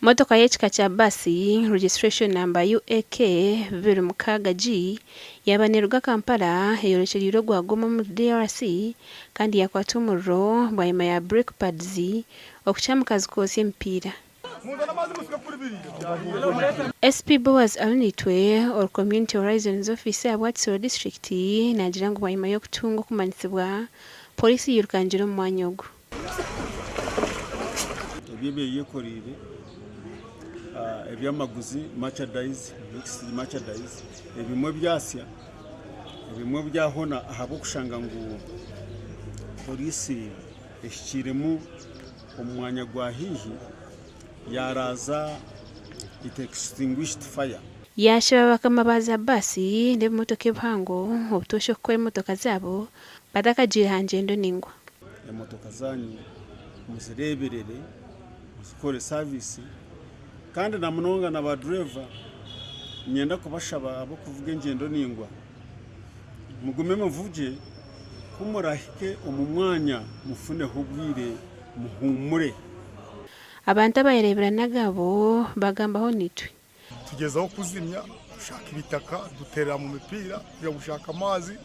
Motoka y'ekika kya baasi, registration number UAK 26G, yaaba neeruga Kampala eyorekyereire ogwa Goma omuri DRC kandi yaakwatwa omuriro bwanyima ya brake pads okukyamuka zikootsya emipiira. SP Boaz Arinaitwe ori Community Horizons Officer ahabwa Kisoro disiturikiti naagira ngu bwanyima y'okutunga okumanyisibwa, Pooriisi yairukangira omu mwanya ogu. Ebi ebyeyekoreire eby'amaguzi merchandise, mixed merchandise, ebimwe byasya, ebimwe byahona ahabw'okushanga ngu poriisi ehikiiremu omu mwanya gwa haihi yaaraaza it extinguished fire. Yaashaba bakama ba za baasi n'ebimotoka ebihango obutoosha okukora emotoka zaabo batakagiire aha ngyendo naingwa. Emotoka zaanyu muzireeberere, muzikore saviisi kandi na munonga na baadureeva niinyenda kubashaba ab'okuvuga engyendo naingwa mugume muvugye ku murahike omu mwanya mufuneho obwire muhuumure. Abantu abayereebera n'agaabo bagambaho naitwe. Tugyezaho kuzimya, tushaka ebitaka duterera mu mipiira kuja kushaka amaizi.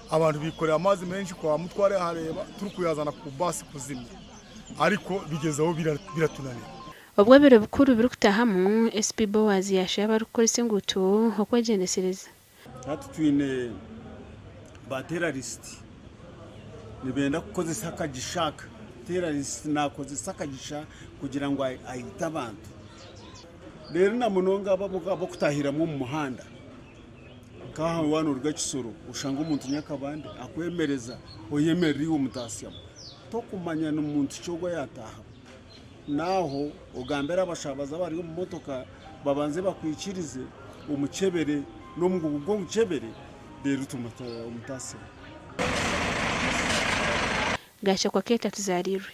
Abantu bikorera amaizi maingi kwa mutware ahareeba turikuyazana ku baasi kuzimya ariko bigyezaho biratunanira. Obwo ebiro bikuru birikutahamu, SP Boaz yashaba abarikukoresa enguuto okwegyendesereza. Hati twine ba terrorist nibenda kukozesa akagisha aka. Terrorist nakozesa akagisha kugira ngu aite abantu. Reero na munonga abo ab'okutahiramu omu muhanda nk'aha waaba noruga Kisoro oshanga omuntu nyakabande akwemereza oyemerera iwe omutasyamu tokumanya ni muntu ki ogu ayatahamu. N'aho ogambire abashabazi abari omu motoka babanze bakwikirize omukyebere n'omugugu gw'omukyebere reero omutasyamu. Gashakwa Keeta Tuzarirwe.